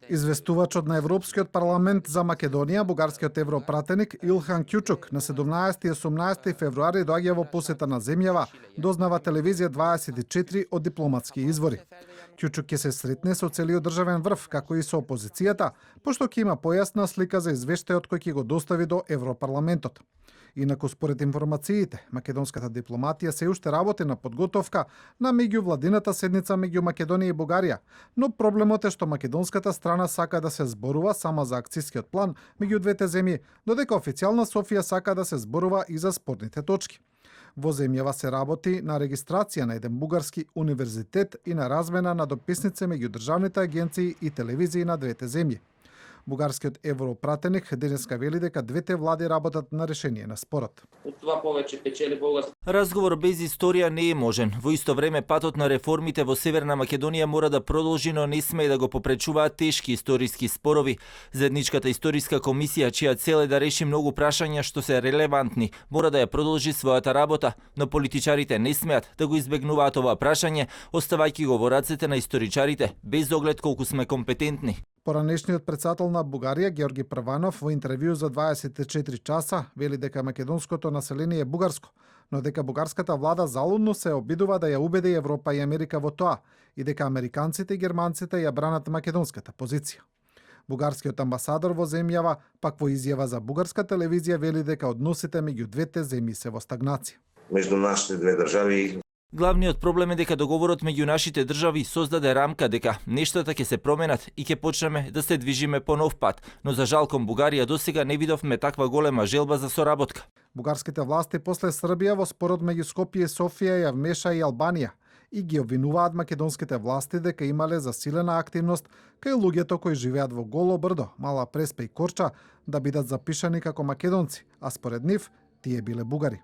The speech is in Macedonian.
Известувачот на Европскиот парламент за Македонија, бугарскиот европратеник Илхан Кјучук, на 17 и 18 февруари доаѓа во посета на земјава, дознава телевизија 24 од дипломатски извори. Кјучук ќе се сретне со целиот државен врв, како и со опозицијата, пошто ќе има појасна слика за извештајот кој ќе го достави до Европарламентот. Инаку, според информациите, македонската дипломатија се уште работи на подготовка на меѓувладината седница меѓу Македонија и Бугарија, но проблемот е што македонската страна сака да се зборува само за акцискиот план меѓу двете земји, додека официјална Софија сака да се зборува и за спорните точки. Во земјава се работи на регистрација на еден бугарски универзитет и на размена на дописници меѓу државните агенции и телевизии на двете земји. Бугарскиот европратеник денеска вели дека двете влади работат на решение на спорот. Разговор без историја не е можен. Во исто време патот на реформите во Северна Македонија мора да продолжи, но не сме да го попречуваат тешки историски спорови. Заедничката историска комисија, чија цел е да реши многу прашања што се релевантни, мора да ја продолжи својата работа, но политичарите не смеат да го избегнуваат ова прашање, оставајќи го во рацете на историчарите, без оглед колку сме компетентни. Поранешниот председател на Бугарија, Георги Прванов, во интервју за 24 часа, вели дека македонското население е бугарско, но дека бугарската влада залудно се обидува да ја убеди Европа и Америка во тоа и дека американците и германците ја бранат македонската позиција. Бугарскиот амбасадор во земјава, пак во изјава за бугарска телевизија, вели дека односите меѓу двете земји се во стагнација. Меѓу нашите две држави Главниот проблем е дека договорот меѓу нашите држави создаде рамка дека нештата ќе се променат и ќе почнеме да се движиме по нов пат, но за жал кон Бугарија досега не видовме таква голема желба за соработка. Бугарските власти после Србија во спорот меѓу Скопје и Софија ја вмеша и Албанија и ги обвинуваат македонските власти дека имале засилена активност кај луѓето кои живеат во Голо брдо, Мала Преспа и Корча да бидат запишани како македонци, а според нив тие биле бугари.